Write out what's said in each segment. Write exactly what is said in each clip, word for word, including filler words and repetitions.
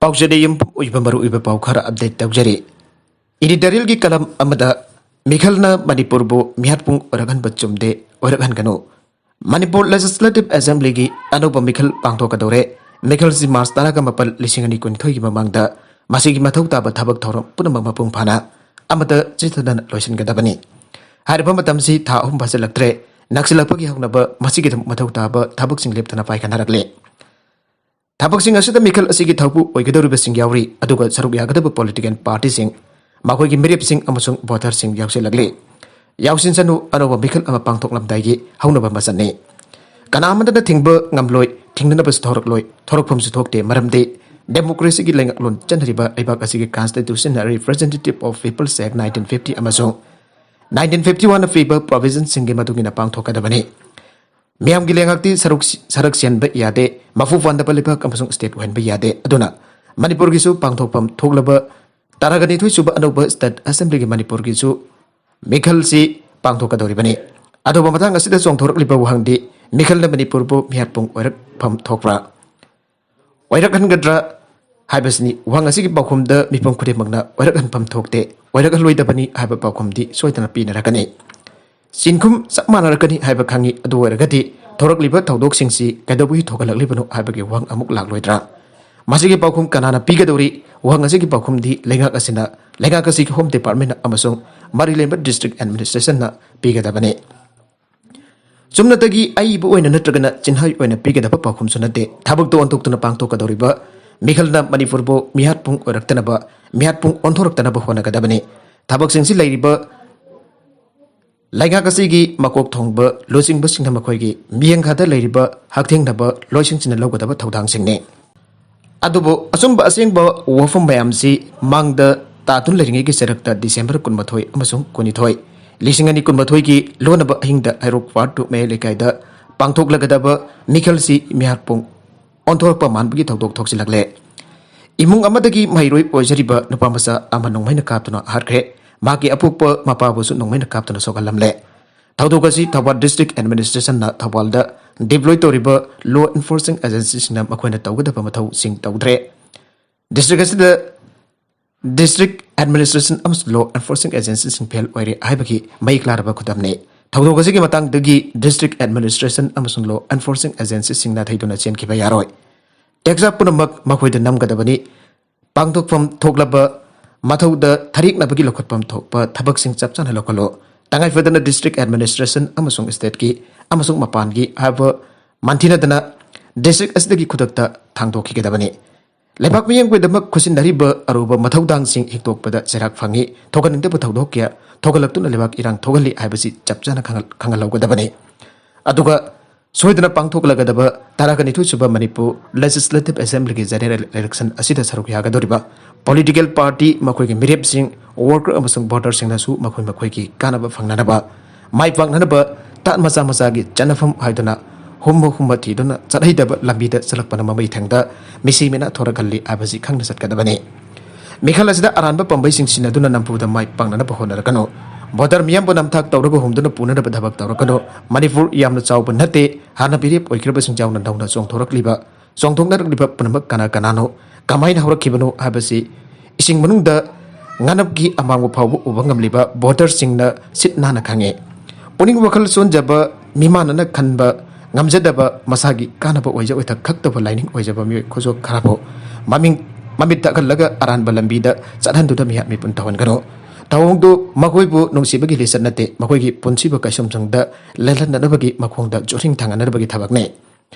ꯄꯥꯎꯖꯦꯗ ꯌꯨꯝꯐꯝ ꯑꯣꯏꯕ ꯃꯔꯨꯑꯣꯏꯕ ꯄꯥꯎ ꯈꯔ ꯑꯞꯗꯦꯠ ꯇꯧꯖꯔꯤ꯫ ꯏꯗꯤꯇꯣꯔꯤꯌꯦꯜꯒꯤ ꯀꯂꯝ ꯑꯃꯗ, ꯃꯤꯈꯜꯅ ꯃꯅꯤꯄꯨꯔꯕꯨ ꯃꯤꯍꯥꯠꯄꯨꯡ ꯑꯣꯏꯔꯛꯍꯟꯕ ꯆꯨꯝꯗꯦ, ꯑꯣꯏꯔꯛꯍꯟꯒꯅꯨ꯫ ꯃꯅꯤꯄꯨꯔ ꯂꯦꯖꯤꯁꯂꯦꯇꯤꯚ ꯑꯦꯁꯦꯝꯕ꯭ꯂꯤꯒꯤ ꯑꯅꯧꯕ ꯃꯤꯈꯜ ꯄꯥꯡꯊꯣꯛꯀꯗꯧꯔꯦ꯫ ꯃꯤꯈꯜꯁꯤ ꯃꯥꯔꯆ ꯇꯔꯥꯒ ꯃꯥꯄꯜ, ꯂꯤꯁꯤꯡ ꯑꯅꯤ ꯀꯨꯟꯅꯤꯊꯣꯏꯒꯤ ꯃꯃꯥꯡꯗ ꯃꯁꯤꯒꯤ ꯃꯊꯧ ꯇꯥꯕ ꯊꯕꯛ ꯊꯧꯔꯝ ꯄꯨꯝꯅꯃꯛ ꯃꯄꯨꯡ ꯐꯥꯅ ꯑꯃꯠꯇ ꯆꯤꯠꯊꯗꯅ ꯂꯣꯏꯁꯤꯟꯒꯗꯕꯅꯤ꯫ ꯍꯥꯏꯔꯤꯕ ꯃꯇꯝꯁꯤ ꯊꯥ ꯑꯍꯨꯝ ꯐꯥꯖꯤꯜꯂꯛꯇ꯭ꯔꯦ꯫ ꯅꯛꯁꯤꯜꯂꯛꯄꯒꯤ ꯍꯧꯅꯕ ꯃꯁꯤꯒꯤꯗꯃꯛ ꯃꯊꯧ ꯇꯥꯕ ꯊꯕꯛꯁꯤꯡ ꯂꯦꯞꯇꯅ ꯄꯥꯏꯈꯠꯅꯔꯛꯂꯦ꯫ ꯊꯕꯛꯁꯤꯡ ꯑꯁꯤꯗ ꯃꯤꯈꯜ ꯑꯁꯤꯒꯤ ꯊꯧꯕꯨ ꯑꯣꯏꯒꯗꯧꯔꯤꯕꯁꯤꯡ ꯌꯥꯎꯔꯤ, ꯑꯗꯨꯒ ꯁꯔꯨꯛ ꯌꯥꯒꯗꯕ ꯄꯣꯂꯤꯇꯤꯀꯦꯜ ꯄꯥꯔꯇꯤꯁꯤꯡ, ꯃꯈꯣꯏꯒꯤ ꯃꯤꯔꯦꯞꯁꯤꯡ ꯑꯃꯁꯨꯡ ꯚꯣꯇꯔꯁꯤꯡ ꯌꯥꯎꯁꯤꯜꯂꯛꯂꯤ꯫ ꯌꯥꯎꯁꯤꯟꯁꯅꯨ, ꯑꯅꯧꯕ ꯃꯤꯈꯜ ꯑꯃ ꯄꯥꯡꯊꯣꯛꯂꯝꯗꯥꯏꯒꯤ ꯍꯧꯅꯕ ꯑꯃ ꯆꯠꯅꯤ꯫ ꯀꯅꯥ ꯑꯃꯠꯇꯅ ꯊꯤꯡꯕ ꯉꯝꯂꯣꯏ, ꯊꯤꯡꯅꯅꯕꯁꯨ ꯊꯣꯔꯛꯂꯣꯏ, ꯊꯣꯔꯛꯐꯝꯁꯨ ꯊꯣꯛꯇꯦ꯫ ꯃꯔꯝꯗꯤ ꯗꯦꯃꯣꯀ꯭ꯔꯦꯁꯤꯒꯤ ꯂꯩꯉꯥꯛꯂꯣꯟ ꯆꯠꯅꯔꯤꯕ ꯂꯩꯕꯥꯛ ꯑꯁꯤꯒꯤ Constitutional Representative of People's Act nineteen fifty ꯑꯃꯁꯨꯡ nineteen fifty one ꯄꯤꯕ ꯄ꯭ꯔꯣꯚꯤꯖꯟꯁꯤꯡꯒꯤ ꯃꯇꯨꯡ ꯏꯟꯅ ꯄꯥꯡꯊꯣꯛꯀꯗꯕꯅꯤ꯫ ꯃꯤꯌꯥꯝꯒꯤ ꯂꯩꯉꯥꯛꯇꯤ ꯁꯔꯨꯛ, ꯁꯔꯛ ꯁꯦꯟꯕ ꯌꯥꯗꯦ, ꯃꯄꯨ ꯄꯥꯟꯗꯕ ꯂꯩꯕꯥꯛ ꯑꯃꯁꯨꯡ ꯁ꯭ꯇꯦꯠ ꯑꯣꯏꯍꯟꯕ ꯌꯥꯗꯦ꯫ ꯑꯗꯨꯅ ꯃꯅꯤꯄꯨꯔꯒꯤꯁꯨ ꯄꯥꯡꯊꯣꯛꯐꯝ ꯊꯣꯛꯂꯕ ꯇꯔꯥꯒ ꯅꯤꯊꯣꯏ ꯁꯨꯕ ꯑꯅꯧꯕ ꯁ꯭ꯇꯦꯠ ꯑꯦꯁꯦꯝꯕ꯭ꯂꯤꯒꯤ ꯃꯅꯤꯄꯨꯔꯒꯤꯁꯨ ꯃꯤꯈꯜꯁꯤ ꯄꯥꯡꯊꯣꯛꯀꯗꯧꯔꯤꯕꯅꯤ꯫ ꯑꯗꯨꯕꯨ ꯃꯇꯥꯡ ꯑꯁꯤꯗ ꯆꯣꯡꯊꯣꯔꯛꯂꯤꯕ ꯋꯥꯍꯪꯗꯤ, ꯃꯤꯈꯜꯅ ꯃꯅꯤꯄꯨꯔꯕꯨ ꯃꯤꯍꯥꯠꯄꯨꯡ ꯑꯣꯏꯔꯛꯐꯝ ꯊꯣꯛꯄ꯭ꯔꯥ? ꯑꯣꯏꯔꯛꯍꯟꯒꯗ꯭ꯔꯥ ꯍꯥꯏꯕꯁꯤꯅꯤ꯫ ꯋꯥꯍꯪ ꯑꯁꯤꯒꯤ ꯄꯥꯎꯈꯨꯝꯗ ꯃꯤꯄꯨꯝ ꯈꯨꯗꯤꯡꯃꯛꯅ ꯑꯣꯏꯔꯛꯍꯟꯐꯝ ꯊꯣꯛꯇꯦ, ꯑꯣꯏꯔꯛꯍꯜꯂꯣꯏꯗꯕꯅꯤ ꯍꯥꯏꯕ ꯄꯥꯎꯈꯨꯝꯗꯤ ꯁꯣꯏꯗꯅ ꯄꯤꯅꯔꯛꯀꯅꯤ꯫ ꯆꯤꯡꯈꯨꯝ ꯆꯞ ꯃꯥꯟꯅꯔꯛꯀꯅꯤ ꯍꯥꯏꯕ ꯈꯪꯏ꯫ ꯑꯗꯨ ꯑꯣꯏꯔꯒꯗꯤ ꯊꯣꯔꯛꯂꯤꯕ ꯊꯧꯗꯣꯛꯁꯤꯡꯁꯤ ꯀꯩꯗꯧꯕꯒꯤ ꯊꯣꯛꯍꯜꯂꯛꯂꯤꯕꯅꯣ ꯍꯥꯏꯕꯒꯤ ꯋꯥꯍꯪ ꯑꯃꯨꯛ ꯂꯥꯛꯂꯣꯏꯗ꯭ꯔꯥ? ꯃꯁꯤꯒꯤ ꯄꯥꯎꯈꯨꯝ ꯀꯅꯥꯅ ꯄꯤꯒꯗꯧꯔꯤ? ꯋꯥꯍꯪ ꯑꯁꯤꯒꯤ ꯄꯥꯎꯈꯨꯝꯗꯤ ꯂꯩꯉꯥꯛ ꯑꯁꯤꯅ, ꯂꯩꯉꯥꯛ ꯑꯁꯤꯒꯤ ꯍꯣꯝ ꯗꯤꯄꯥꯔꯠꯃꯦꯟ ꯑꯃꯁꯨꯡ ꯃꯔꯤ ꯂꯩꯅꯕ ꯗꯤꯁꯇ꯭ꯔꯤꯛ ꯑꯦꯗꯃꯤꯅꯤꯁꯇ꯭ꯔꯦꯁꯟꯅ ꯄꯤꯒꯗꯕꯅꯤ꯫ ꯆꯨꯝꯅꯇꯒꯤ ꯑꯏꯕ ꯑꯣꯏꯅ ꯅꯠꯇ꯭ꯔꯒꯅ ꯆꯤꯟꯍꯥꯏ ꯑꯣꯏꯅ ꯄꯤꯒꯗꯕ ꯄꯥꯎꯈꯨꯝꯁꯨ ꯅꯠꯇꯦ꯫ ꯊꯕꯛꯇ ꯑꯣꯟꯊꯣꯛꯇꯨꯅ ꯄꯥꯡꯊꯣꯛꯀꯗꯧꯔꯤꯕ ꯃꯤꯈꯜꯅ ꯃꯅꯤꯄꯨꯔꯕꯨ ꯃꯤꯍꯥꯠꯄꯨꯡ ꯑꯣꯏꯔꯛꯇꯅꯕ, ꯃꯤꯍꯥꯠꯄꯨꯡ ꯑꯣꯟꯊꯣꯔꯛꯇꯅꯕ ꯍꯣꯠꯅꯒꯗꯕꯅꯤ꯫ ꯊꯕꯛꯁꯤꯡꯁꯤ ꯂꯩꯔꯤꯕ ꯂꯩꯉꯥꯛ ꯑꯁꯤꯒꯤ ꯃꯀꯣꯛ ꯊꯣꯡꯕ ꯂꯨꯆꯤꯡꯕꯁꯤꯡꯅ ꯃꯈꯣꯏꯒꯤ ꯃꯤꯠꯌꯦꯡꯈꯥꯗ ꯂꯩꯔꯤꯕ ꯍꯛꯊꯦꯡꯅꯕ ꯂꯣꯏꯁꯤꯡꯁꯤꯅ ꯂꯧꯒꯗꯕ ꯊꯧꯗꯥꯡꯁꯤꯡꯅꯤ꯫ ꯑꯗꯨꯕꯨ ꯑꯆꯨꯝꯕ ꯑꯁꯦꯡꯕ ꯋꯥꯐꯝ ꯃꯌꯥꯝꯁꯤ ꯃꯥꯡꯗ ꯇꯥꯗꯨꯅ ꯂꯩꯔꯤꯉꯩꯒꯤ ꯆꯔꯛꯇ ꯗꯤꯁꯦꯝꯕꯔ ꯀꯨꯟꯃꯥꯊꯣꯏ ꯑꯃꯁꯨꯡ ꯀꯨꯟꯅꯤꯊꯣꯏ, ꯂꯤꯁꯤꯡ ꯑꯅꯤ ꯀꯨꯟꯃꯥꯊꯣꯏꯒꯤ ꯂꯣꯟꯅꯕ ꯑꯍꯤꯡꯗ ꯍꯩꯔꯣꯛ ꯋꯥꯔꯗ ꯇꯨ ꯃꯌꯥꯏ ꯂꯩꯀꯥꯏꯗ ꯄꯥꯡꯊꯣꯛꯂꯒꯗꯕ ꯃꯤꯈꯜꯁꯤ ꯃꯤꯍꯥꯠꯄꯨꯡ ꯑꯣꯟꯊꯣꯔꯛꯄ ꯃꯥꯟꯕꯒꯤ ꯊꯧꯗꯣꯛ ꯊꯣꯛꯆꯤꯜꯂꯛꯂꯦ꯫ ꯏꯃꯨꯡ ꯑꯃꯗꯒꯤ ꯃꯍꯩꯔꯣꯏ ꯑꯣꯏꯖꯔꯤꯕ ꯅꯨꯄꯥ ꯃꯆꯥ ꯑꯃ ꯅꯣꯡꯃꯩꯅ ꯀꯥꯞꯇꯨꯅ ꯍꯥꯠꯈ꯭ꯔꯦ꯫ ꯃꯍꯥꯛꯀꯤ ꯑꯄꯣꯛꯄ ꯃꯄꯥꯕꯨꯁꯨ ꯅꯣꯡꯃꯩꯅ ꯀꯥꯞꯇꯨꯅ ꯁꯣꯛꯍꯜꯂꯝꯂꯦ꯫ ꯊꯧꯗꯣꯛ ꯑꯁꯤ ꯊꯧꯕꯥꯜ ꯗꯤꯁꯇ꯭ꯔꯤꯛ ꯑꯦꯗꯃꯤꯅꯤꯁꯇ꯭ꯔꯦꯁꯟꯅ ꯊꯧꯕꯥꯜꯗ ꯗꯤꯄ꯭ꯂꯣꯏ ꯇꯧꯔꯤꯕ ꯂꯣ ꯑꯦꯟꯐꯣꯔꯁꯤꯡ ꯑꯦꯖꯦꯟꯁꯤꯁꯤꯡꯅ ꯃꯈꯣꯏꯅ ꯇꯧꯒꯗꯕ ꯃꯊꯧꯁꯤꯡ ꯇꯧꯗ꯭ꯔꯦ꯫ ꯗꯤꯁꯇ꯭ꯔꯤꯛ ꯑꯁꯤꯗ ꯗꯤꯁꯇ꯭ꯔꯤꯛ ꯑꯦꯗꯃꯤꯅꯤꯁꯇ꯭ꯔꯦꯁꯟ ꯑꯃꯁꯨꯡ ꯂꯣ ꯑꯦꯟꯐꯣꯔꯁꯤꯡ ꯑꯦꯖꯦꯟꯁꯤꯁꯤꯡ ꯐꯦꯜ ꯑꯣꯏꯔꯦ ꯍꯥꯏꯕꯒꯤ ꯃꯌꯦꯛ ꯂꯥꯔꯕ ꯈꯨꯗꯝꯅꯤ꯫ ꯊꯧꯗꯣꯛ ꯑꯁꯤꯒꯤ ꯃꯇꯥꯡꯗꯒꯤ ꯗꯤꯁꯇ꯭ꯔꯤꯛ ꯑꯦꯗꯃꯤꯅꯤꯁꯇ꯭ꯔꯦꯁꯟ ꯑꯃꯁꯨꯡ ꯂꯣ ꯑꯦꯟꯐꯣꯔꯁꯤꯡ ꯑꯦꯖꯦꯟꯁꯤꯁꯤꯡ ꯅꯥꯊꯩꯗꯨꯅ ꯆꯦꯟꯈꯤꯕ ꯌꯥꯔꯣꯏ꯫ ꯇꯦꯛꯆꯥꯛ ꯄꯨꯝꯅꯃꯛ ꯃꯈꯣꯏꯗ ꯅꯝꯒꯗꯕꯅꯤ꯫ ꯄꯥꯡꯊꯣꯛꯐꯝ ꯊꯣꯛꯂꯕ ꯃꯊꯧꯗ ꯊꯔꯦꯛꯅꯕꯒꯤ ꯂꯧꯈꯠꯐꯝ ꯊꯣꯛꯄ ꯊꯕꯛꯁꯤꯡ ꯆꯞ ꯆꯥꯅ ꯂꯧꯈꯠꯂꯨ꯫ ꯇꯉꯥꯏ ꯐꯗꯅ ꯗꯤꯁꯇ꯭ꯔꯤꯛ ꯑꯦꯗꯃꯤꯅꯤꯁꯇ꯭ꯔꯦꯁꯟ ꯑꯃꯁꯨꯡ ꯁ꯭ꯇꯦꯠꯀꯤ ꯑꯃꯁꯨꯡ ꯃꯄꯥꯟꯒꯤ ꯍꯥꯏꯕ ꯃꯥꯟꯊꯤꯅꯗꯅ ꯗꯤꯁꯇ꯭ꯔꯤꯛ ꯑꯁꯤꯗꯒꯤ ꯈꯨꯗꯛꯇ ꯊꯥꯡꯗꯣꯛꯈꯤꯒꯗꯕꯅꯤ꯫ ꯂꯩꯕꯥꯛ ꯃꯤꯌꯦꯡꯕꯒꯤꯗꯃꯛ ꯈꯨꯠꯁꯤꯟꯅꯔꯤꯕ ꯑꯔꯨꯕ ꯃꯊꯧꯗꯥꯡꯁꯤꯡ ꯍꯤꯡꯗꯣꯛꯄꯗ ꯆꯩꯔꯥꯛ ꯐꯪꯏ꯫ ꯊꯣꯛꯍꯟꯅꯤꯡꯗꯕ ꯊꯧꯗꯣꯛ ꯀꯌꯥ ꯊꯣꯛꯍꯜꯂꯛꯇꯨꯅ ꯂꯩꯕꯥꯛ ꯏꯔꯥꯡ ꯊꯣꯛꯍꯜꯂꯤ ꯍꯥꯏꯕꯁꯤ ꯆꯞ ꯆꯥꯅ ꯈꯪꯍꯜ-, ꯈꯪꯍꯜꯍꯧꯒꯗꯕꯅꯤ꯫ ꯑꯗꯨꯒ ꯁꯣꯏꯗꯅ ꯄꯥꯡꯊꯣꯛꯂꯒꯗꯕ ꯇꯔꯥꯒ ꯅꯤꯊꯣꯏ ꯁꯨꯕ ꯃꯅꯤꯄꯨꯔ ꯂꯦꯖꯤꯁꯂꯦꯇꯤꯚ ꯑꯦꯁꯦꯝꯕ꯭ꯂꯤꯒꯤ ꯖꯦꯅꯦꯔꯦꯜ ꯏꯂꯦꯛꯁꯟ ꯑꯁꯤꯗ ꯁꯔꯨꯛ ꯌꯥꯒꯗꯧꯔꯤꯕ ꯄꯣꯂꯤꯇꯤꯀꯦꯜ ꯄꯥꯔꯇꯤ, ꯃꯈꯣꯏꯒꯤ ꯃꯤꯔꯦꯞꯁꯤꯡ, ꯋꯥꯔꯀꯔ ꯑꯃꯁꯨꯡ ꯚꯣꯇꯔꯁꯤꯡꯅꯁꯨ ꯃꯈꯣꯏ ꯃꯈꯣꯏꯒꯤ ꯀꯥꯟꯅꯕ ꯐꯪꯅꯅꯕ, ꯃꯥꯏ ꯄꯥꯛꯅꯅꯕ ꯇꯥꯠ ꯃꯆꯥ ꯃꯆꯥꯒꯤ ꯆꯠꯅꯐꯝ ꯍꯥꯏꯗꯨꯅ ꯍꯨꯝꯕ ꯍꯨꯝꯕ ꯊꯤꯗꯨꯅ ꯆꯠꯍꯩꯗꯕ ꯂꯝꯕꯤꯗ ꯆꯠꯂꯛꯄꯅ ꯃꯃꯩ ꯊꯪꯗ ꯃꯤꯁꯤ ꯃꯤꯅꯥ ꯊꯣꯔꯛꯍꯜꯂꯤ ꯍꯥꯏꯕꯁꯤ ꯈꯪꯅ ꯆꯠꯀꯗꯕꯅꯤ꯫ ꯃꯤꯈꯜ ꯑꯁꯤꯗ ꯑꯔꯥꯟꯕ ꯄꯥꯝꯕꯩꯁꯤꯡ ꯁꯤꯟꯅꯗꯨꯅ ꯅꯝꯐꯨꯗ ꯃꯥꯏ ꯄꯥꯛꯅꯅꯕ ꯍꯣꯠꯅꯔꯛꯀꯅꯨ꯫ ꯚꯣꯇꯔ ꯃꯤꯌꯥꯝꯕꯨ ꯅꯝꯊꯥꯛ ꯇꯧꯔꯒ ꯍꯨꯝꯗꯨꯅ ꯄꯨꯅꯅꯕ ꯊꯕꯛ ꯇꯧꯔꯛꯀꯅꯨ꯫ ꯃꯅꯤꯄꯨꯔ ꯌꯥꯝꯅ ꯆꯥꯎꯕ ꯅꯠꯇꯦ꯫ ꯍꯥꯟꯅ ꯃꯤꯔꯦꯞ ꯑꯣꯏꯈ꯭ꯔꯕꯁꯤꯡ ꯌꯥꯎꯅ ꯅꯧꯅ ꯆꯣꯡꯊꯣꯔꯛꯂꯤꯕ, ꯆꯣꯡꯊꯣꯛꯅꯔꯛꯂꯤꯕ ꯄꯨꯝꯅꯃꯛ ꯀꯅꯥ ꯀꯅꯥꯅꯣ, ꯀꯃꯥꯏꯅ ꯍꯧꯔꯛꯈꯤꯕꯅꯣ ꯍꯥꯏꯕꯁꯤ ꯏꯁꯤꯡ ꯃꯅꯨꯡꯗ ꯉꯥꯅꯞꯀꯤ ꯑꯃꯥꯡꯕ ꯐꯥꯎꯕ ꯎꯕ ꯉꯝꯂꯤꯕ ꯚꯣꯇꯔꯁꯤꯡꯅ ꯁꯤꯠ ꯅꯥꯟꯅ ꯈꯪꯉꯤ꯫ ꯄꯨꯛꯅꯤꯡ ꯋꯥꯈꯜ ꯁꯣꯟꯖꯕ, ꯃꯤꯃꯥꯟꯅꯅ ꯈꯟꯕ ꯉꯝꯖꯗꯕ, ꯃꯁꯥꯒꯤ ꯀꯥꯟꯅꯕ ꯑꯣꯏꯖ ꯑꯣꯏꯊꯛ ꯈꯛꯇꯕꯨ ꯂꯥꯏꯅꯤꯡ ꯑꯣꯏꯖꯕ ꯃꯤꯑꯣꯏ ꯈꯨꯖꯣꯛ ꯈꯔꯕꯨ ꯃꯃꯤꯡ, ꯃꯃꯤꯠ ꯇꯥꯛꯍꯜꯂꯒ ꯑꯔꯥꯟꯕ ꯂꯝꯕꯤꯗ ꯆꯠꯍꯟꯗꯨꯅ ꯃꯤꯍꯥꯠ ꯃꯤꯄꯨꯟ ꯇꯧꯍꯟꯒꯅꯨ꯫ ꯊꯧꯑꯣꯡꯗꯨ ꯃꯈꯣꯏꯕꯨ ꯅꯨꯡꯁꯤꯕꯒꯤ ꯂꯤꯆꯠ ꯅꯠꯇꯦ, ꯃꯈꯣꯏꯒꯤ ꯄꯨꯟꯁꯤꯕꯨ ꯀꯩꯁꯨꯝꯁꯪꯗ ꯂꯦꯜꯍꯟꯅꯅꯕꯒꯤ ꯃꯈꯣꯡꯗ ꯆꯨꯔꯤꯡ ꯊꯥꯡꯒꯠꯅꯅꯕꯒꯤ ꯊꯕꯛꯅꯤ꯫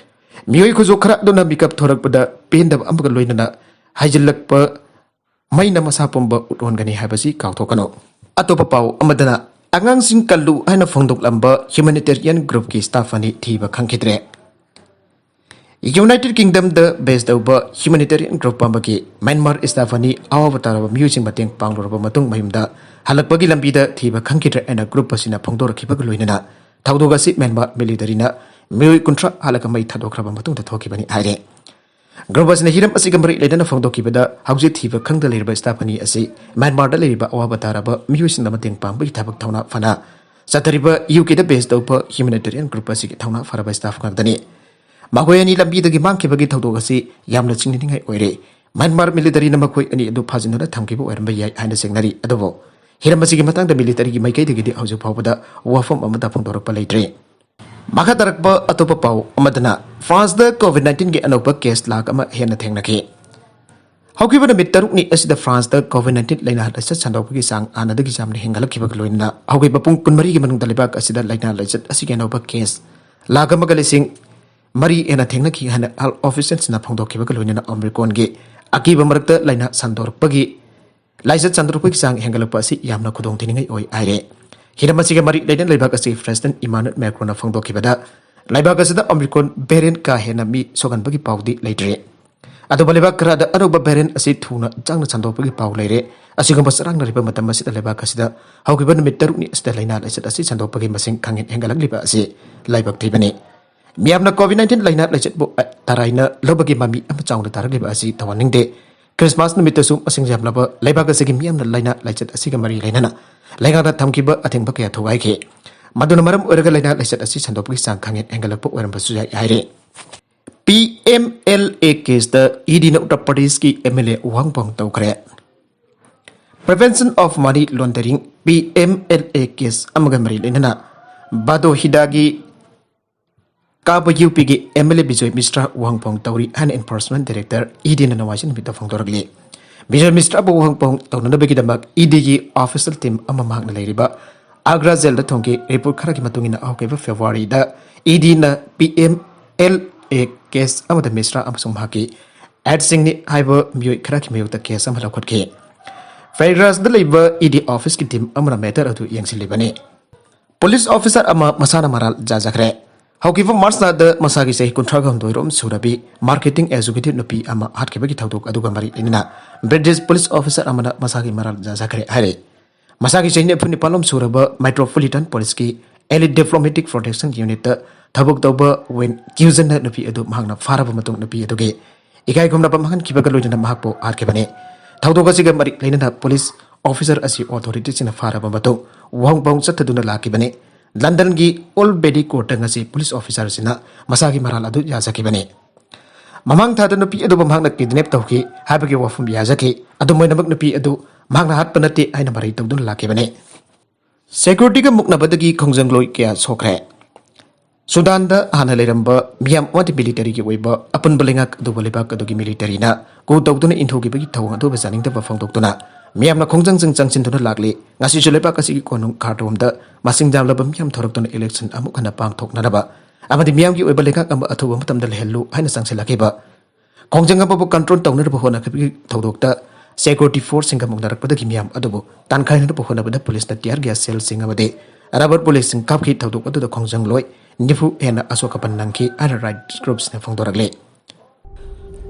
ꯃꯤꯑꯣꯏ ꯈꯨꯖꯣꯛ ꯈꯔ ꯑꯗꯨꯅ ꯃꯤꯀꯞ ꯊꯣꯔꯛꯄꯗ ꯄꯦꯟꯗꯕ ꯑꯃꯒ ꯂꯣꯏꯅꯅ ꯍꯥꯏꯖꯤꯜꯂꯛꯄ ꯃꯩꯅ ꯃꯁꯥ ꯄꯨꯝꯕ ꯎꯠꯂꯣꯟꯒꯅꯤ ꯍꯥꯏꯕꯁꯤ ꯀꯥꯎꯊꯣꯛꯀꯅꯨ꯫ ꯑꯇꯣꯞꯄ ꯄꯥꯎ ꯑꯃꯗꯅ, ꯑꯉꯥꯡꯁꯤꯡ ꯀꯜꯂꯨ ꯍꯥꯏꯅ ꯐꯣꯡꯗꯣꯛꯂꯝꯕ ꯍ꯭ꯌꯨꯃꯦꯅꯤꯇꯦꯔꯤꯌꯟ ꯒ꯭ꯔꯨꯞꯀꯤ ꯁ꯭ꯇꯥꯐ ꯑꯅꯤ ꯊꯤꯕ ꯈꯪꯈꯤꯗ꯭ꯔꯦ꯫ ꯌꯨꯅꯥꯏꯇꯦꯗ ꯀꯤꯡꯗꯝꯗ ꯕꯦꯖ ꯇꯧꯕ ꯍ꯭ꯌꯨꯃꯦꯅꯤꯇꯦꯔꯤꯌꯟ ꯒ꯭ꯔꯨꯞ ꯑꯃꯒꯤ ꯃ꯭ꯌꯥꯟꯃꯥꯔ ꯁ꯭ꯇꯥꯐ ꯑꯅꯤ ꯑꯋꯥꯕ ꯇꯥꯔꯕ ꯃꯤꯑꯣꯏꯁꯤꯡ ꯃꯇꯦꯡ ꯄꯥꯡꯂꯨꯔꯕ ꯃꯇꯨꯡ ꯃꯌꯨꯝꯗ ꯍꯜꯂꯛꯄꯒꯤ ꯂꯝꯕꯤꯗ ꯊꯤꯕ ꯈꯪꯈꯤꯗ꯭ꯔꯦ ꯍꯥꯏꯅ ꯒ꯭ꯔꯨꯞ ꯑꯁꯤꯅ ꯐꯣꯡꯗꯣꯔꯛꯈꯤꯕꯒ ꯂꯣꯏꯅꯅ ꯊꯧꯗꯣꯛ ꯑꯁꯤ ꯃ꯭ꯌꯥꯟꯃꯥꯔ ꯃꯤꯂꯤꯇꯔꯤꯅ ꯃꯤꯑꯣꯏ ꯀꯨꯟꯊ꯭ꯔꯥ ꯍꯥꯠꯂꯒ ꯃꯩ ꯊꯥꯗꯣꯛꯈ꯭ꯔꯕ ꯃꯇꯨꯡꯗ ꯊꯣꯛꯈꯤꯕꯅꯤ ꯍꯥꯏꯔꯦ꯫ ꯒ꯭ꯔꯨꯞ ꯑꯁꯤꯅ ꯍꯤꯔꯝ ꯑꯁꯤꯒ ꯃꯔꯤ ꯂꯩꯅꯅ ꯐꯣꯡꯗꯣꯛꯈꯤꯕꯗ ꯍꯧꯖꯤꯛ ꯊꯤꯕ ꯈꯪꯗ ꯂꯩꯔꯤꯕ ꯁ꯭ꯇꯥꯐ ꯑꯅꯤ ꯑꯁꯤ ꯃ꯭ꯌꯥꯟꯃꯥꯔꯗ ꯂꯩꯔꯤꯕ ꯑꯋꯥꯕ ꯇꯥꯔꯕ ꯃꯤꯑꯣꯏꯁꯤꯡꯗ ꯃꯇꯦꯡ ꯄꯥꯡꯕꯒꯤ ꯊꯕꯛ ꯊꯧꯅꯥ ꯐꯅ ꯆꯠꯊꯔꯤꯕ ꯌꯨ ꯀꯦꯗ ꯕꯦꯖ ꯇꯧꯕ ꯍ꯭ꯌꯨꯃꯦꯅꯤꯇꯦꯔꯤꯌꯟ ꯒ꯭ꯔꯨꯞ ꯑꯁꯤꯒꯤ ꯊꯧꯅꯥ ꯐꯔꯕ ꯁ꯭ꯇꯥꯐ ꯉꯥꯛꯇꯅꯤ꯫ ꯃꯈꯣꯏ ꯑꯅꯤ ꯂꯝꯕꯤꯗꯒꯤ ꯃꯥꯡꯈꯤꯕꯒꯤ ꯊꯧꯗꯣꯛ ꯑꯁꯤ ꯌꯥꯝꯅ ꯆꯤꯡꯅꯅꯤꯡꯉꯥꯏ ꯑꯣꯏꯔꯦ꯫ ꯃ꯭ꯌꯥꯟꯃꯥꯔ ꯃꯤꯂꯤꯇꯔꯤꯅ ꯃꯈꯣꯏ ꯑꯅꯤ ꯑꯗꯨ ꯐꯥꯖꯤꯟꯗꯨꯅ ꯊꯝꯈꯤꯕ ꯑꯣꯏꯔꯝꯕ ꯌꯥꯏ ꯍꯥꯏꯅ ꯆꯤꯡꯅꯔꯤ꯫ ꯑꯗꯨꯕꯨ ꯍꯤꯔꯝ ꯑꯁꯤꯒꯤ ꯃꯇꯥꯡꯗ ꯃꯤꯂꯤꯇꯔꯤꯒꯤ ꯃꯥꯏꯀꯩꯗꯒꯤꯗꯤ ꯍꯧꯖꯤꯛ ꯐꯥꯎꯕꯗ ꯋꯥꯐꯝ ꯑꯃꯠꯇ ꯐꯣꯡꯗꯣꯔꯛꯄ ꯂꯩꯇ꯭ꯔꯤ꯫ ꯃꯈꯥ ꯇꯥꯔꯛꯄ ꯑꯇꯣꯞꯄ ꯄꯥꯎ ꯑꯃꯗꯅ, ꯐ꯭ꯔꯥꯟꯁꯇ ꯀꯣꯚꯤꯗ ꯅꯥꯏꯟꯇꯤꯟꯒꯤ ꯑꯅꯧꯕ ꯀꯦꯁ ꯂꯥꯈ ꯑꯃ ꯍꯦꯟꯅ ꯊꯦꯡꯅꯈꯤ꯫ ꯍꯧꯈꯤꯕ ꯅꯨꯃꯤꯠ ꯇꯔꯨꯛꯅꯤ ꯑꯁꯤꯗ ꯐ꯭ꯔꯥꯟꯁꯇ ꯀꯣꯚꯤꯗ ꯅꯥꯏꯟꯇꯤꯟ ꯂꯥꯏꯅꯥ ꯂꯥꯏꯆꯠ ꯁꯟꯗꯣꯛꯄꯒꯤ ꯆꯥꯡ ꯍꯥꯟꯅꯗꯒꯤ ꯌꯥꯝꯅ ꯍꯦꯟꯒꯠꯂꯛꯈꯤꯕꯒ ꯂꯣꯏꯅꯅ ꯍꯧꯈꯤꯕ ꯄꯨꯡ ꯀꯨꯟꯃꯔꯤꯒꯤ ꯃꯅꯨꯡꯗ ꯂꯩꯕꯥꯛ ꯑꯁꯤꯗ ꯂꯥꯏꯅꯥ ꯂꯥꯏꯆꯠ ꯑꯁꯤꯒꯤ ꯑꯅꯧꯕ ꯀꯦꯁ ꯂꯥꯈ ꯑꯃꯒ ꯂꯤꯁꯤꯡ ꯃꯔꯤ ꯍꯦꯟꯅ ꯊꯦꯡꯅꯈꯤ ꯍꯥꯏꯅ ꯍꯦꯜꯊ ꯑꯣꯐꯤꯁꯤꯌꯦꯜꯁꯤꯡꯅ ꯐꯣꯡꯗꯣꯛꯈꯤꯕꯒ ꯂꯣꯏꯅꯅ ꯑꯣꯃꯤꯀ꯭ꯔꯣꯟꯒꯤ ꯑꯀꯤꯕ ꯃꯔꯛꯇ ꯂꯥꯏꯅꯥ ꯁꯟꯗꯣꯔꯛꯄꯒꯤ ꯂꯥꯏꯆꯠ ꯁꯟꯗꯣꯔꯛꯄꯒꯤ ꯆꯥꯡ ꯍꯦꯟꯒꯠꯂꯛꯄ ꯑꯁꯤ ꯌꯥꯝꯅ ꯈꯨꯗꯣꯡꯊꯤꯅꯤꯡꯉꯥꯏ ꯑꯣꯏ ꯍꯥꯏꯔꯦ꯫ ꯍꯤꯔꯝ ꯑꯁꯤꯒ ꯃꯔꯤ ꯂꯩꯅꯅ ꯂꯩꯕꯥꯛ ꯑꯁꯤꯒꯤ ꯄ꯭ꯔꯦꯁꯤꯗꯦꯟꯠ ꯏꯃꯥꯅꯨꯑꯦꯜ ꯃꯦꯀ꯭ꯔꯣꯟꯅ ꯐꯣꯡꯗꯣꯛꯈꯤꯕꯗ, ꯂꯩꯕꯥꯛ ꯑꯁꯤꯗ ꯑꯣꯃꯤꯀ꯭ꯔꯣꯟ ꯚꯦꯔꯤꯌꯦꯟꯠ ꯀꯥ ꯍꯦꯟꯅ ꯃꯤ ꯁꯣꯛꯍꯟꯕꯒꯤ ꯄꯥꯎꯗꯤ ꯂꯩꯇ꯭ꯔꯤ꯫ ꯑꯗꯨꯕꯨ ꯂꯩꯕꯥꯛ ꯈꯔꯗ ꯑꯅꯧꯕ ꯚꯦꯔꯤꯌꯦꯟꯠ ꯑꯁꯤ ꯊꯨꯅ ꯆꯪꯅ ꯁꯟꯗꯣꯛꯄꯒꯤ ꯄꯥꯎ ꯂꯩꯔꯦ꯫ ꯑꯁꯤꯒꯨꯝꯕ ꯆꯔꯥꯡꯅꯔꯤꯕ ꯃꯇꯝ ꯑꯁꯤꯗ ꯂꯩꯕꯥꯛ ꯑꯁꯤꯗ ꯍꯧꯈꯤꯕ ꯅꯨꯃꯤꯠ ꯇꯔꯨꯛꯅꯤ ꯑꯁꯤꯗ ꯂꯥꯏꯅꯥ ꯂꯥꯏꯆꯠ ꯑꯁꯤ ꯁꯟꯗꯣꯛꯄꯒꯤ ꯃꯁꯤꯡ ꯈꯪꯍꯦꯟ ꯍꯦꯟꯒꯠꯂꯛꯂꯤꯕ ꯑꯁꯤ ꯂꯥꯏꯕꯛ ꯊꯤꯕꯅꯤ꯫ ꯃꯤꯌꯥꯝꯅ ꯀꯣꯚꯤꯗ ꯅꯥꯏꯟꯇꯤꯟ ꯂꯥꯏꯅꯥ ꯂꯥꯏꯆꯠꯄꯨ ꯇꯔꯥꯏꯅ ꯂꯧꯕꯒꯤ ꯃꯃꯤ ꯑꯃ ꯆꯥꯎꯅ ꯇꯥꯔꯛꯂꯤꯕ ꯑꯁꯤ ꯇꯧꯍꯟꯅꯤꯡꯗꯦ꯫ ꯈ꯭ꯔꯤꯁꯃꯥꯁ ꯅꯨꯃꯤꯠꯇꯁꯨ ꯃꯁꯤꯡ ꯌꯥꯝꯂꯕ ꯂꯩꯕꯥꯛ ꯑꯁꯤꯒꯤ ꯃꯤꯌꯥꯝꯅ ꯂꯥꯏꯅꯥ ꯂꯥꯏꯆꯠ ꯑꯁꯤꯒ ꯃꯔꯤ ꯂꯩꯅꯅ ꯂꯩꯉꯥꯛꯅ ꯊꯝꯈꯤꯕ ꯑꯊꯤꯡꯕ ꯀꯌꯥ ꯊꯨꯒꯥꯏꯈꯤ꯫ ꯃꯗꯨꯅ ꯃꯔꯝ ꯑꯣꯏꯔꯒ ꯂꯥꯏꯅꯥ ꯂꯥꯏꯆꯠ ꯑꯁꯤ ꯁꯟꯗꯣꯛꯄꯒꯤ ꯆꯥꯡ ꯈꯪꯍꯦꯟ ꯍꯦꯟꯒꯠꯂꯛꯄ ꯑꯣꯏꯔꯝꯕꯁꯨ ꯌꯥꯏ ꯍꯥꯏꯔꯤ꯫ ꯄꯤ ꯑꯦꯝ ꯑꯦꯜ ꯑꯦ ꯀꯦꯁꯇ ꯏ ꯗꯤꯅ ꯎꯠꯇꯔ ꯄ꯭ꯔꯗꯦꯁꯀꯤ ꯑꯦꯝ ꯑꯦꯜ ꯑꯦ ꯋꯥꯍꯪ ꯄꯥꯎ ꯇꯧꯈ꯭ꯔꯦ꯫ Prevention of Money Laundering, P M L A case ꯑꯃꯒ ꯃꯔꯤ ꯂꯩꯅꯅ ꯕꯥꯗꯣꯍꯤꯗꯥꯒꯤ ꯀꯥꯕ ꯌꯨ ꯄꯤꯒꯤ M L A Bijoy Mishra ꯋꯥꯍꯪ ꯄꯥꯎ ꯇꯧꯔꯤ ꯍꯥꯏꯅ ꯏꯟꯐꯣꯔꯁꯃꯦꯟꯠ ꯗꯥꯏꯔꯦꯛꯇꯔ ꯏ ꯗꯤꯅ ꯅꯣꯡꯃꯥꯏꯖꯤꯡ ꯅꯨꯃꯤꯠꯇ ꯐꯣꯡꯗꯣꯔꯛꯂꯤ꯫ ꯕꯤꯖꯣꯏ ꯃꯤꯁ꯭ꯔꯥꯕꯨ ꯋꯥꯍꯪ ꯄꯥꯎ ꯇꯧꯅꯅꯕꯒꯤꯗꯃꯛ ꯏ ꯗꯤꯒꯤ ꯑꯣꯐꯤꯁꯤꯌꯦꯜ ꯇꯤꯝ ꯑꯃ ꯃꯍꯥꯛꯅ ꯂꯩꯔꯤꯕ ꯑꯒ꯭ꯔꯥ ꯖꯦꯜꯗ ꯊꯣꯡꯈꯤ꯫ ꯔꯤꯄꯣꯔꯠ ꯈꯔꯒꯤ ꯃꯇꯨꯡ ꯏꯟꯅ ꯍꯧꯈꯤꯕ ꯐꯦꯕ꯭ꯔꯨꯋꯥꯔꯤꯗ ꯏ ꯗꯤꯅ P M L A case ꯑꯃꯗ ꯃꯤꯁ꯭ꯔꯥ ꯑꯃꯁꯨꯡ ꯃꯍꯥꯛꯀꯤ ꯑꯦꯗ ꯁꯤꯡꯅꯤ ꯍꯥꯏꯕ ꯃꯤꯑꯣꯏ ꯈꯔꯒꯤ ꯃꯥꯌꯣꯛꯇ ꯀꯦꯁ ꯑꯃ ꯂꯧꯈꯠꯈꯤ꯫ ꯐ꯭ꯔꯦꯒ꯭ꯔꯥꯁꯗ ꯂꯩꯕ ꯏ ꯗꯤ ꯑꯣꯐꯤꯁꯀꯤ ꯇꯤꯝ ꯑꯃꯅ ꯃꯦꯇꯔ ꯑꯗꯨ ꯌꯦꯡꯁꯤꯜꯂꯤꯕꯅꯤ꯫ ꯄꯨꯂꯤꯁ ꯑꯣꯐꯤꯁꯥꯔ ꯑꯃ ꯃꯁꯥꯅ ꯃꯔꯥꯜ ꯌꯥꯖꯈ꯭ꯔꯦ꯫ ꯍꯧꯈꯤꯕ ꯃꯥꯔꯆ ꯊꯥꯗ ꯃꯁꯥꯒꯤ ꯆꯍꯤ ꯀꯨꯟꯊ꯭ꯔꯥ ꯍꯨꯝꯗꯣꯏ ꯔꯣꯝ ꯁꯨꯔꯕꯤ ꯃꯥꯔꯀꯦꯇꯤꯡ ꯑꯦꯖꯨꯀꯦꯇꯤꯚ ꯅꯨꯄꯤ ꯑꯃ ꯍꯥꯠꯈꯤꯕꯒꯤ ꯊꯧꯗꯣꯛ ꯑꯗꯨꯒ ꯃꯔꯤ ꯂꯩꯅꯅ ꯕ꯭ꯔꯤꯇꯤꯁ ꯄꯨꯂꯤꯁ ꯑꯣꯐꯤꯁꯥꯔ ꯑꯃꯅ ꯃꯁꯥꯒꯤ ꯃꯔꯥꯜ ꯌꯥꯖꯈ꯭ꯔꯦ ꯍꯥꯏꯔꯦ꯫ ꯃꯁꯥꯒꯤ ꯆꯍꯤ ꯅꯤꯐꯨ ꯅꯤꯄꯥꯟ ꯂꯣꯝ ꯁꯨꯔꯕ ꯃꯦꯇ꯭ꯔꯣꯄꯣꯂꯤꯇꯟ ꯄꯨꯂꯤꯁꯀꯤ ꯑꯦꯂꯤꯠ ꯗꯤꯄ꯭ꯂꯣꯃꯦꯇꯤꯛ ꯄ꯭ꯔꯣꯇꯦꯛꯁꯟ ꯌꯨꯅꯤꯠꯇ ꯊꯕꯛ ꯇꯧꯕ ꯋꯦꯟ ꯀ꯭ꯌꯨꯖꯟꯅ ꯅꯨꯄꯤ ꯑꯗꯨ ꯃꯍꯥꯛꯅ ꯐꯥꯔꯕ ꯃꯇꯨꯡ ꯅꯨꯄꯤ ꯑꯗꯨꯒꯤ ꯏꯀꯥꯏ ꯈꯨꯝꯅꯕ ꯃꯥꯡꯍꯟꯈꯤꯕꯒ ꯂꯣꯏꯅꯅ ꯃꯍꯥꯛꯄꯨ ꯍꯥꯠꯈꯤꯕꯅꯤ꯫ ꯊꯧꯗꯣꯛ ꯑꯁꯤꯒ ꯃꯔꯤ ꯂꯩꯅꯅ ꯄꯨꯂꯤꯁ ꯑꯣꯐꯤꯁꯥꯔ ꯑꯁꯤ ꯑꯣꯊꯣꯔꯤꯇꯤꯁꯤꯡꯅ ꯐꯥꯔꯕ ꯃꯇꯨꯡ ꯋꯥꯍꯪ ꯄꯥꯎ ꯆꯠꯊꯗꯨꯅ ꯂꯥꯛꯈꯤꯕꯅꯤ꯫ ꯂꯟꯗꯟꯒꯤ ꯑꯣꯜ ꯕꯦꯗꯤ ꯀꯣꯔꯠꯇ ꯉꯁꯤ ꯄꯨꯂꯤꯁ ꯑꯣꯐꯤꯁꯥꯔ ꯑꯁꯤꯅ ꯃꯁꯥꯒꯤ ꯃꯔꯥꯜ ꯑꯗꯨ ꯌꯥꯖꯈꯤꯕꯅꯤ꯫ ꯃꯃꯥꯡ ꯊꯥꯗ ꯅꯨꯄꯤ ꯑꯗꯨꯕꯨ ꯃꯍꯥꯛꯅ ꯀꯤꯗꯅꯦꯞ ꯇꯧꯈꯤ ꯍꯥꯏꯕꯒꯤ ꯋꯥꯐꯝ ꯌꯥꯖꯈꯤ꯫ ꯑꯗꯨꯝ ꯑꯣꯏꯅꯃꯛ, ꯅꯨꯄꯤ ꯑꯗꯨ ꯃꯍꯥꯛꯅ ꯍꯥꯠꯄ ꯅꯠꯇꯦ ꯍꯥꯏꯅ ꯃꯔꯩ ꯇꯧꯗꯨꯅ ꯂꯥꯛꯈꯤꯕꯅꯤ꯫ ꯁꯦꯀ꯭ꯌꯨꯔꯤꯇꯤꯒ ꯃꯨꯛꯅꯕꯗꯒꯤ ꯈꯣꯡꯖꯪꯂꯣꯏ ꯀꯌꯥ ꯁꯣꯛꯈ꯭ꯔꯦ꯫ ꯁꯨꯗꯥꯟꯗ ꯍꯥꯟꯅ ꯂꯩꯔꯝꯕ ꯃꯤꯌꯥꯝ ꯑꯃꯗꯤ ꯃꯤꯂꯤꯇꯔꯤꯒꯤ ꯑꯣꯏꯕ ꯑꯄꯨꯟꯕ ꯂꯩꯉꯥꯛ ꯑꯗꯨꯕꯨ ꯂꯩꯕꯥꯛ ꯑꯗꯨꯒꯤ ꯃꯤꯂꯤꯇꯔꯤꯅ ꯀꯨ ꯇꯧꯗꯨꯅ ꯏꯟꯊꯨꯈꯤꯕꯒꯤ ꯊꯧꯑꯣꯡ ꯑꯗꯨꯕꯨ ꯌꯥꯅꯤꯡꯗꯕ ꯐꯣꯡꯗꯣꯛꯇꯨꯅ ꯃꯤꯌꯥꯝꯅ ꯈꯣꯡꯖꯪꯁꯤꯡ ꯆꯪꯁꯤꯟꯗꯨꯅ ꯂꯥꯛꯂꯤ꯫ ꯉꯁꯤꯁꯨ ꯂꯩꯕꯥꯛ ꯑꯁꯤꯒꯤ ꯀꯣꯅꯨꯡ ꯈꯥꯔꯇꯨꯝꯗ ꯃꯁꯤꯡ ꯌꯥꯝꯂꯕ ꯃꯤꯌꯥꯝ ꯊꯣꯔꯛꯇꯨꯅ ꯏꯂꯦꯛꯁꯟ ꯑꯃꯨꯛ ꯍꯟꯅ ꯄꯥꯡꯊꯣꯛꯅꯅꯕ ꯑꯃꯗꯤ ꯃꯤꯌꯥꯝꯒꯤ ꯑꯣꯏꯕ ꯂꯩꯉꯥꯛ ꯑꯃ ꯑꯊꯨꯕ ꯃꯇꯝꯗ ꯂꯩꯍꯜꯂꯨ ꯍꯥꯏꯅ ꯆꯪꯁꯤꯜꯂꯛꯈꯤꯕ ꯈꯣꯡꯖꯪ ꯑꯃꯕꯨ ꯀꯟꯇ꯭ꯔꯣꯜ ꯇꯧꯅꯅꯕ ꯍꯣꯠꯅꯈꯤꯕꯒꯤ ꯊꯧꯗꯣꯛꯇ ꯁꯦꯀ꯭ꯌꯨꯔꯤꯇꯤ ꯐꯣꯔꯁꯁꯤꯡꯒ ꯃꯨꯛꯅꯔꯛꯄꯗꯒꯤ ꯃꯤꯌꯥꯝ ꯑꯗꯨꯕꯨ ꯇꯥꯟꯈꯥꯏꯅꯅꯕ ꯍꯣꯠꯅꯕꯗ ꯄꯨꯂꯤꯁꯅ ꯇꯤꯌꯥꯔ ꯒ꯭ꯌꯥꯁ ꯁꯦꯜꯁꯤꯡ ꯑꯃꯗꯤ ꯔꯕꯔ ꯕꯨꯂꯦꯠꯁꯤꯡ ꯀꯥꯞꯈꯤ꯫ ꯊꯧꯗꯣꯛ ꯑꯗꯨꯗ ꯈꯣꯡꯖꯪꯂꯣꯏ ꯅꯤꯐꯨ ꯍꯦꯟꯅ ꯑꯁꯣꯛ ꯑꯄꯟ ꯅꯪꯈꯤ ꯍꯥꯏꯅ ꯔꯥꯏꯠꯁ ꯒ꯭ꯔꯨꯞꯁꯤꯡꯅ ꯐꯣꯡꯗꯣꯔꯛꯂꯤ꯫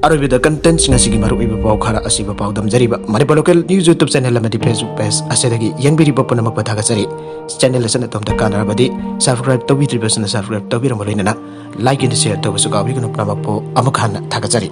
ꯑꯔꯣꯏꯕꯗ ꯀꯟꯇꯦꯟꯁꯤꯡ ꯑꯁꯤꯒꯤ ꯃꯔꯨꯑꯣꯏꯕ ꯄꯥꯎ ꯈꯔ ꯑꯁꯤꯕ ꯄꯥꯎꯗꯝꯖꯔꯤꯕ Manipur local news YouTube channel ꯑꯃꯗꯤ ꯐꯦꯁꯕꯨꯛ ꯄꯦꯖ ꯑꯁꯤꯗꯒꯤ ꯌꯦꯡꯕꯤꯔꯤꯕ ꯄꯨꯝꯅꯃꯛꯄꯨ ꯊꯥꯒꯠꯆꯔꯤ꯫ ꯆꯦꯅꯦꯜ ꯑꯁꯤꯅ ꯑꯗꯣꯝꯗ ꯀꯥꯟꯅꯔꯕꯗꯤ ꯁꯕꯁꯀ꯭ꯔꯥꯏꯕ ꯇꯧꯕꯤꯗ꯭ꯔꯤꯕꯁꯤꯅ ꯁꯕꯁꯀ꯭ꯔꯥꯏꯕ ꯇꯧꯕꯤꯔꯝꯕ ꯂꯣꯏꯅꯅ ꯂꯥꯏꯛ ꯑꯦꯟ ꯁꯤꯌꯔ ꯇꯧꯕꯁꯨ ꯀꯥꯎꯕꯤꯒꯅꯨ꯫ ꯄꯨꯝꯅꯃꯛꯄꯨ ꯑꯃꯨꯛ ꯍꯟꯅ ꯊꯥꯒꯠꯆꯔꯤ꯫